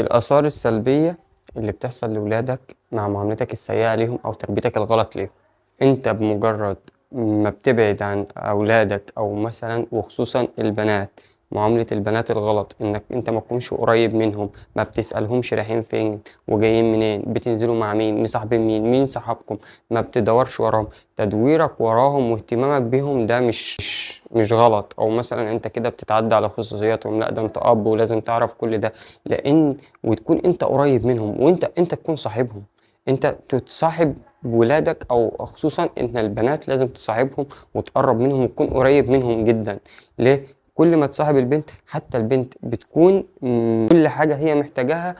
الآثار السلبية اللي بتحصل لولادك مع معاملتك السيئة ليهم أو تربيتك الغلط ليهم. أنت بمجرد ما بتبعد عن أولادك أو مثلا وخصوصا البنات، معاملة البنات الغلط إنك أنت ما تكونش قريب منهم، ما بتسألهمش رايحين فين وجايين منين، بتنزلوا مع مين، مصاحبين مين، مين صحابكم، ما بتدورش وراهم. تدويرك وراهم واهتمامك بيهم ده مش غلط، او مثلا انت كده بتتعدى على خصوصياتهم، لا ده انت اب ولازم تعرف كل ده، لان وتكون انت قريب منهم وانت تكون صاحبهم، انت تتصاحب ولادك، او خصوصا ان البنات لازم تصاحبهم وتقرب منهم وتكون قريب منهم جدا. ليه؟ كل ما تصاحب البنت، حتى البنت بتكون كل حاجة هي محتاجاها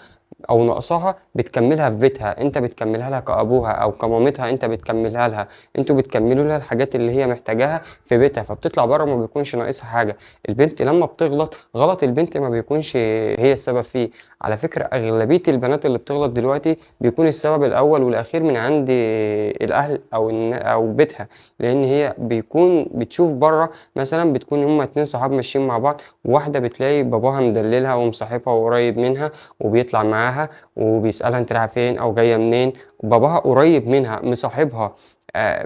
او ناقصاها بتكملها في بيتها، انت بتكملها لها كابوها او كمامتها، انت بتكملها لها، انتوا بتكملوا لها الحاجات اللي هي محتاجاها في بيتها، فبتطلع بره ما بيكونش ناقصها حاجة. البنت لما بتغلط غلط البنت ما بيكونش هي السبب فيه. على فكرة اغلبية البنات اللي بتغلط دلوقتي بيكون السبب الاول والاخير من عند الاهل او بيتها، لان هي بيكون بتشوف بره مثلا، بتكون هما اتنين صحاب ماشيين مع بعض، واحدة بتلاقي باباها مدللها ومصاحبها وقريب منها وبيطلع معاها وبيسألها انت رايحة فين او جاية منين، وباباها قريب منها مصاحبها،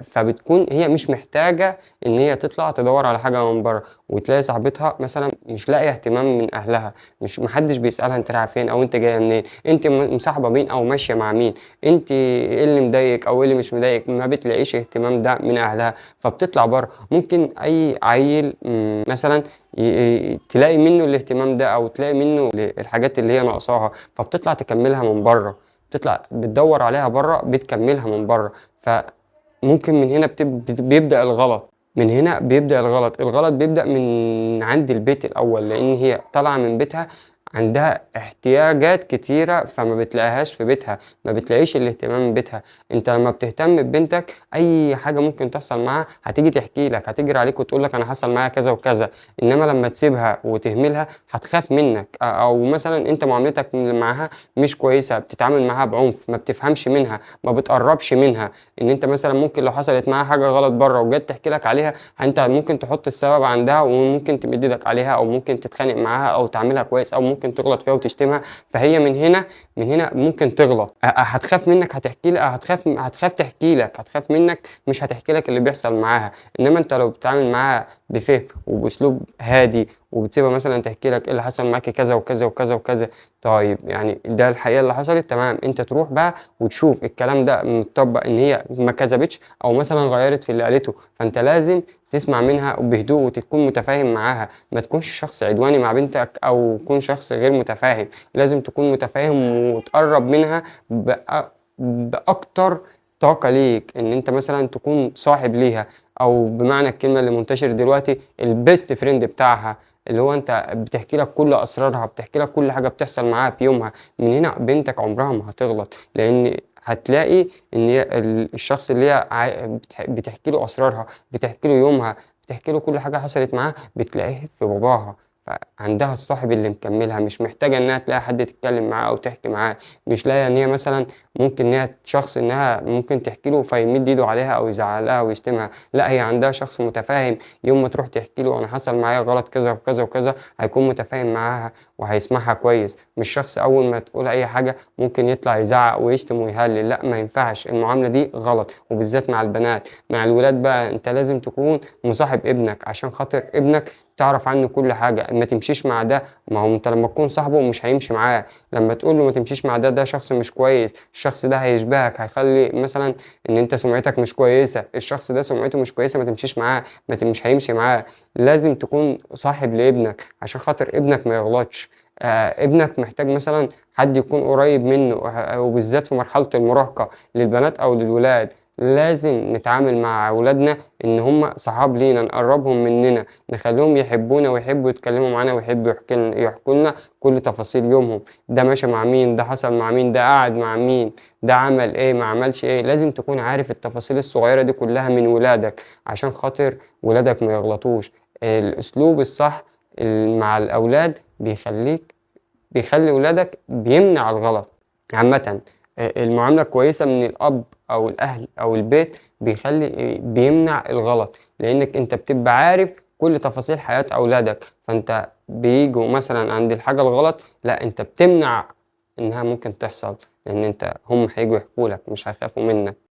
فبتكون هي مش محتاجة ان هي تطلع تدور على حاجة من بره، وتلاقي صاحبتها مثلا مش لاقية اهتمام من اهلها، مش محدش بيسألها انت رايحة فين او انت جاية منين، انت مصاحبة مين او ماشية مع مين، انت ايه اللي مضايقك او ايه اللي مش مضايقك، ما بتلاقيش اهتمام ده من اهلها، فبتطلع بره. ممكن اي عيل مثلا تلاقي منه الاهتمام ده او تلاقي منه الحاجات اللي هي ناقصاها، فبتطلع تكملها من بره، بتطلع بتدور عليها بره، بتكملها من بره. فممكن من هنا بيبدأ الغلط، من هنا بيبدأ الغلط. الغلط بيبدأ من عند البيت الأول، لأن هي طالعة من بيتها عندها احتياجات كتيرة، فما بتلاقيهاش في بيتها، ما بتلاقيش الاهتمام من بيتها. انت لما بتهتم ببنتك اي حاجة ممكن تحصل معاها هتيجي تحكي لك، هتجري عليك وتقول لك انا حصل معايا كذا وكذا. انما لما تسيبها وتهملها هتخاف منك، او مثلا انت معاملتك معاها مش كويسة، بتتعامل معاها بعنف، ما بتفهمش منها، ما بتقربش منها، ان انت مثلا ممكن لو حصلت معاها حاجة غلط بره وجت تحكي لك عليها، انت ممكن تحط السبب عندها وممكن تمد ايدك عليها، او ممكن تتخانق معاها، او تعملها كويس، او ممكن تغلط فيها وتشتمها. فهي من هنا ممكن تغلط، هتخاف منك، هتحكي لك، هتخاف تحكي لك، هتخاف منك، مش هتحكي لك اللي بيحصل معاها. انما انت لو بتتعامل معاها بفهم وباسلوب هادي، وبتسيبها مثلا تحكي لك ايه اللي حصل معاكي كذا وكذا وكذا وكذا، طيب يعني ده الحقيقة اللي حصلت، تمام، انت تروح بقى وتشوف الكلام ده متطبق ان هي ما كذبتش او مثلا غيرت في اللي قالته. فانت لازم تسمع منها بهدوء وتكون متفاهم معاها، ما تكونش شخص عدواني مع بنتك او تكون شخص غير متفاهم، لازم تكون متفاهم وتقرب منها باكتر طاقة ليك، ان انت مثلا تكون صاحب ليها، او بمعنى الكلمة اللي منتشر دلوقتي ال best friend بتاعها، اللي هو انت بتحكي لك كل اسرارها، بتحكي لك كل حاجة بتحصل معاها في يومها. من هنا بنتك عمرها ما هتغلط، لان هتلاقي ان هي الشخص اللي هي بتحكي له اسرارها، بتحكي له يومها، بتحكي له كل حاجة حصلت معاها، بتلاقيه في باباها. فعندها الصاحب اللي مكملها، مش محتاجة انها تلاقي حد تتكلم معاه او تحكي معاه، مش لاقية ان هي مثلا ممكن ان هي شخص انها ممكن تحكي له فيمد ايده عليها او يزعلها او يشتمها، لا هي عندها شخص متفاهم، يوم ما تروح تحكي له انا حصل معايا غلط كذا وكذا وكذا، هيكون متفاهم معاها وهيسمعها كويس، مش شخص اول ما تقول اي حاجة ممكن يطلع يزعق ويشتم ويهلل، لا ما ينفعش، المعاملة دي غلط، وبالذات مع البنات. مع الولاد بقى انت لازم تكون مصاحب ابنك عشان خاطر ابنك تعرف عنه كل حاجة، ما تمشيش مع ده، ما هو انت لما تكون صاحبه مش هيمشي معاه، لما تقول له ما تمشيش مع ده، ده شخص مش كويس، الشخص ده هيشبهك، هيخلي مثلا ان انت سمعتك مش كويسة، الشخص ده سمعته مش كويسة، ما تمشيش معاه، مش هيمشي معاه. لازم تكون صاحب لابنك عشان خاطر ابنك ما يغلطش. ابنك محتاج مثلا حد يكون قريب منه، وبالذات في مرحلة المراهقة للبنات او للولاد، لازم نتعامل مع أولادنا إن هم صحاب لينا، نقربهم مننا، نخليهم يحبونا ويحبوا يتكلموا معانا ويحبوا يحكوا لنا كل تفاصيل يومهم، ده ماشي مع مين، ده حصل مع مين، ده قعد مع مين، ده عمل إيه، ما عملش إيه. لازم تكون عارف التفاصيل الصغيرة دي كلها من ولادك عشان خاطر ولادك ما يغلطوش. الأسلوب الصح مع الأولاد بيخلي ولادك، بيمنع الغلط عامة. المعاملة الكويسة من الأب أو الأهل أو البيت بيمنع الغلط، لأنك أنت بتبقى عارف كل تفاصيل حياة أولادك، فأنت بيجوا مثلا عند الحاجة الغلط، لا أنت بتمنع إنها ممكن تحصل، لأن أنت هم هيجوا يحكوا لك، مش هيخافوا منك.